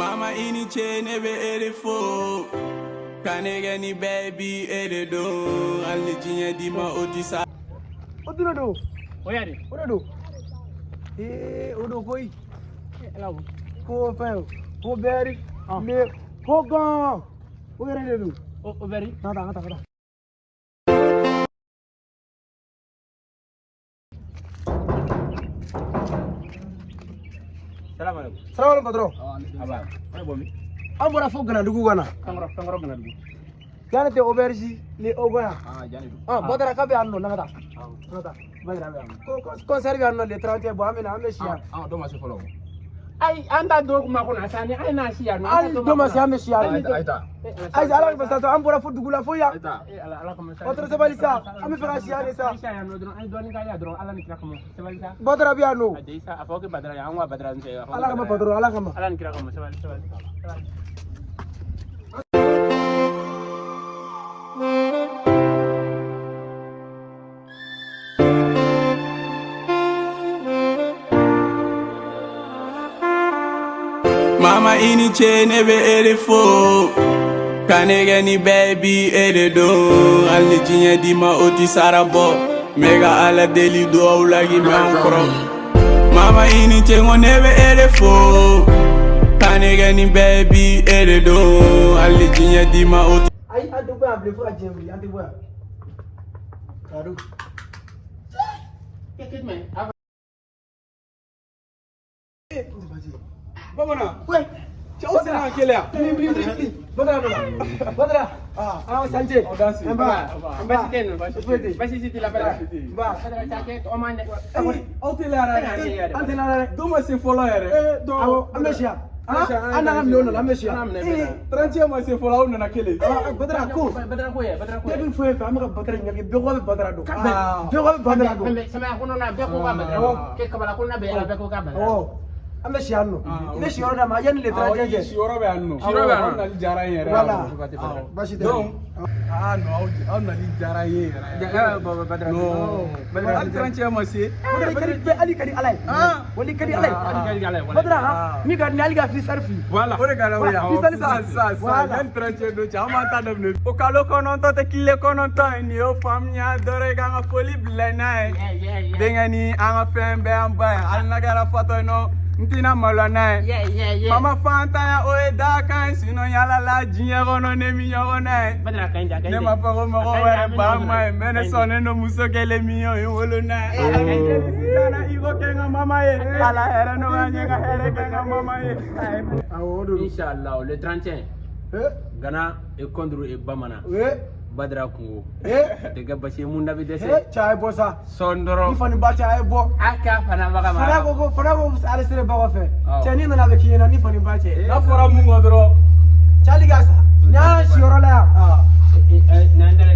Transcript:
Mama i ni ce, ne bɛ e de fo. Ka ne kɛ ni bɛɛ bi, e de don. Hali ni diɲɛ d'i ma, o ti sa. O dun de don. O y'a di. O de don. Ee, o don koyi. Ala ko. Ko fɛn ko bɛɛri ne ko gan, o yɛrɛ de don. O bɛri. An ka taa, an ka taa, an ka taa. Salam alaikum. Salamu alaikum, patron. Aba. Ana bɔ min? An bɔra fo Ganadugu ka na. Kankɔrɔ, Kankɔrɔ Ganadugu. Jani tɛ auberge le Ogo yan? Ah, jani don. Ah, Badara k'a bɛ yan nɔ, n'an ka taa. An ka taa. Badara bɛ yan. Ko concert bɛ yan nɔ le 31. Bon, an bɛ na, an bɛ si yan. Ah, dɔ ma se fɔlɔ. Ayi, an t'a dɔn kuma kɔnɔ sa ni an n'a si yan nɔ. Hali don ma se, an bɛ si yan. Ayi ta. Ayi, ala ka sa, an bɔra fo dugu la fo yan. Ayi ta. Ala, ala kama sa. Patron, sabali sa, an bɛ fɛ ka si yan de sa. An si yan nɔ dɔrɔn, an ye dɔɔnin k'a yan dɔrɔn, ala ni kira kama. Sabali sa. Badara bɛ yan nɔ. A jɛ sa, a fɔ ko Badara yan, an ko Badara n tɛ. Ala kama patron, ala kama. Ala ni kira kama, sabali, sabali. Sabali. Mama i ni ce, ne bɛ e de fo. Ka ne kɛ ni bɛɛ bi, e de don. Hali ni diɲɛ d'i ma, o ti sara bɔ. N bɛ ka ala deli duwawu la k'i mɛn an kɔrɔ. Mama i ni ce, n ko ne bɛ e de fo. Ka ne kɛ ni bɛɛ bi, e de don. Hali ni diɲɛ d'i ma, o ti. Ayi, an tɛ bɔ yan bilen fo ka diɲɛ wuli, an tɛ bɔ yan. Kadu. Kɛ jumɛn? A Bamanan, Ouais. cɛw sera ka keleya. Badara dɔ la. Badara. Ah, Sanjay. Danse. Nba. Basi tɛ yen nɔ, basi Foyi tɛ yen. Basi si t'i la Badara. Nba. Badara cɛ kɛ tɔgɔ man dɛ. Ayi, aw teliyara dɛ. An tɛ la dɛ. Don ma se fɔlɔ yɛrɛ. Awɔ, an bɛ si yan. An n'an ka minɛnw nana, an bɛ si yan. An n'a minɛ bɛɛ la. 30 ma se fɔlɔ, aw nana kelen. Ah, Badara ko. Badara ko yɛ, Badara ko Ne yɛ. bɛ foyi fɛ, an bɛ ka Badara ɲagami, bɛɛ ko k'a bɛ Badara dɔn. Ah. Bɛɛ ko k'a bɛ Badara dɔn. Fɛn bɛɛ, samaya kɔnɔna bɛɛ ko k'a Badara dɔn. Kɛ kabala kɔnɔna bɛɛ ala bɛɛ ko k'a Badara dɔn. Awɔ. An bɛ si yan nɔ. I bɛ si yɔrɔ d'a ma yanni le 31 cɛ. Siyɔrɔ bɛ yan nɔ. Siyɔrɔ bɛ yan nɔ. Aw nali diyara n yɛrɛ. Voilà. Awɔ. Basi tɛ. Donc, ah non, aw nali diyara n ye yɛrɛ. Badara. Non. Hali 31 ma se. Badara ka di bɛɛ, hali ka di Ala ye. Wali ka di Ala ye. Hali ka di Ala ye, walayi. Badara han, min ka di ne ye, hali ka freestyle fili. Voilà. O de ka d'aw ye. Freestyle Sa sa sa. Voilà. Yanni 31 don cɛ, an b'an ta daminɛ. O kalo 9 tɛ tile 9 ye, nin y'o faamuya dɔrɔn, i k'an ka foli bila n'a ye. Yeah, yeah, yeah. Denkɛ ni an ka fɛn bɛɛ y'an ba ye. Hali n'a kɛra fatɔ ye nɔ, n tɛna maloya n'a ye. Yeah, yeah, yeah. Mama fantanya, o ye dakan ye, sinon yala la diɲɛ kɔnɔ ne mi ɲɔgɔn na ye. Badara ka ɲi dɛ, a ka ɲi dɛ. Ne ma fɔ ko mɔgɔ wɛrɛ ba ma ye, mais ne sɔnnen don muso kelen min ye, o ye n wolo n'a ye. Ala ka jeli sisan i ko kɛ n ka mama ye. Ala hɛrɛ nɔgɔya n ye, ka hɛrɛ kɛ n ka mama ye. Awɔ, o de don. Inch'Allah, le 31, Eh, Gana et contre et Bamana. eh, Badara kungo. eh. Tɛ kɛ basi ye, mun da bɛ dɛsɛ. Eh, cɛ a ye bɔ sa. Sɔn Ni dɔrɔn. fani ba cɛ a ye bɔ. A k'a fana baga ma. Fana ko ko fana ko ale sere ba kɔfɛ. Awɔ. Cɛ ni nana a bɛ k'i ɲɛna ni fani ba cɛ. N'a fɔra mun kɔ dɔrɔn. Cɛ hali ka sa. N'an si yɔrɔ la yan. N'an taara